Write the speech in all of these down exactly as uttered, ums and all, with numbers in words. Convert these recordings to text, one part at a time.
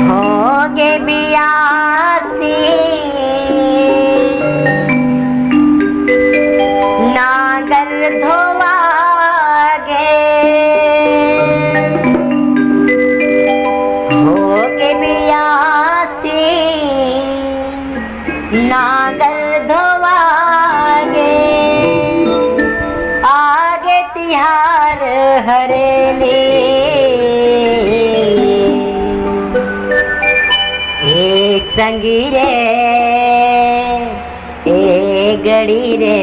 होगे बियासी, नांगर धोवागे। होगे बियासी, नांगर धोवागे, आगे तिहार हरेली। ए संगी रे, ए गड़ी रे,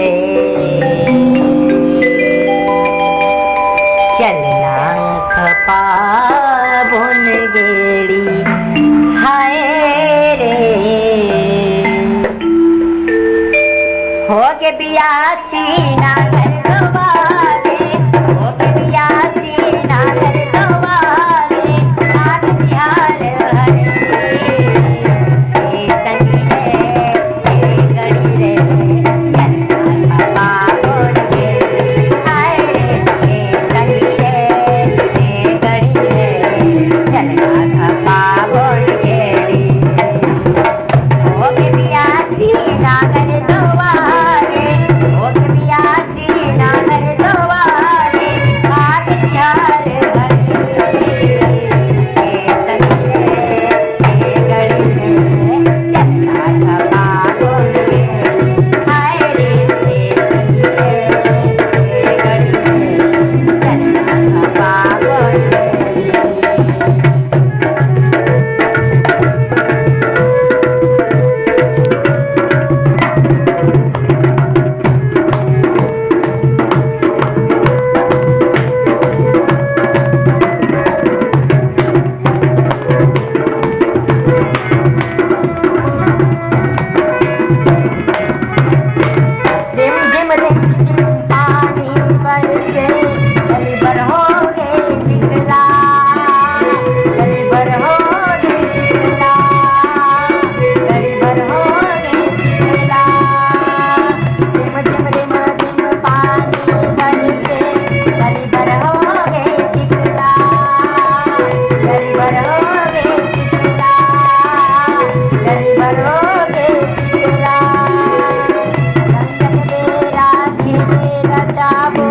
चलना खपा बोन गेड़ी, हाय रे। होगे बियासी नांगर धोवागे, होगे बियासी नांगर धोवागे, आगे तिहार हरेली। ए संगी रे, ए गड़ी रे, चलना खपा बोन गेड़ी, हाय रे। ए संगी रे, ए गड़ी रे, चलना खपा बोन गेड़ी। होगे बियासी नांगर धोवागे, होगे बियासी नांगर धोवागे, आगे तिहार हरेली। ए संगी रे, ए गड़ी रे, चलना खपा बोन गेड़ी, हाय रे। ए संगी रे, ए गड़ी रे, चलना खपा बोन गेड़ी। रिम झिम रिम झिम पानी बरसे, गली भर होगे चिखला, गली भर होगे चिखला, गली भर होगे चिखला। रिम झिम रिम झिम पानी बरसे, गली भर होगे चिखला, गली भर होगे चिखला, गली भर होगे चिखला। संझा के बेरा खेते ल जाबो,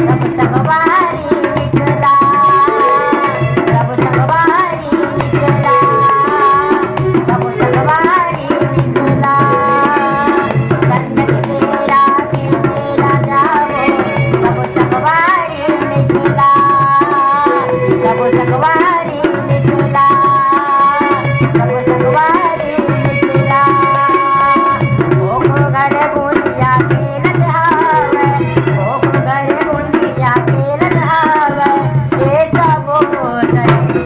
सब संगवारी निकला, सब संगवारी निकला, सब संगवारी निकला। संझा के बेरा खेते ल जाबो, सब संगवारी निकला, सब संगवारी निकला, सब संगवारी निकला। ओखर घर गोंदिया खेलत हवय, ओखर घर गोंदिया खेलत हवय, ए सबो संगी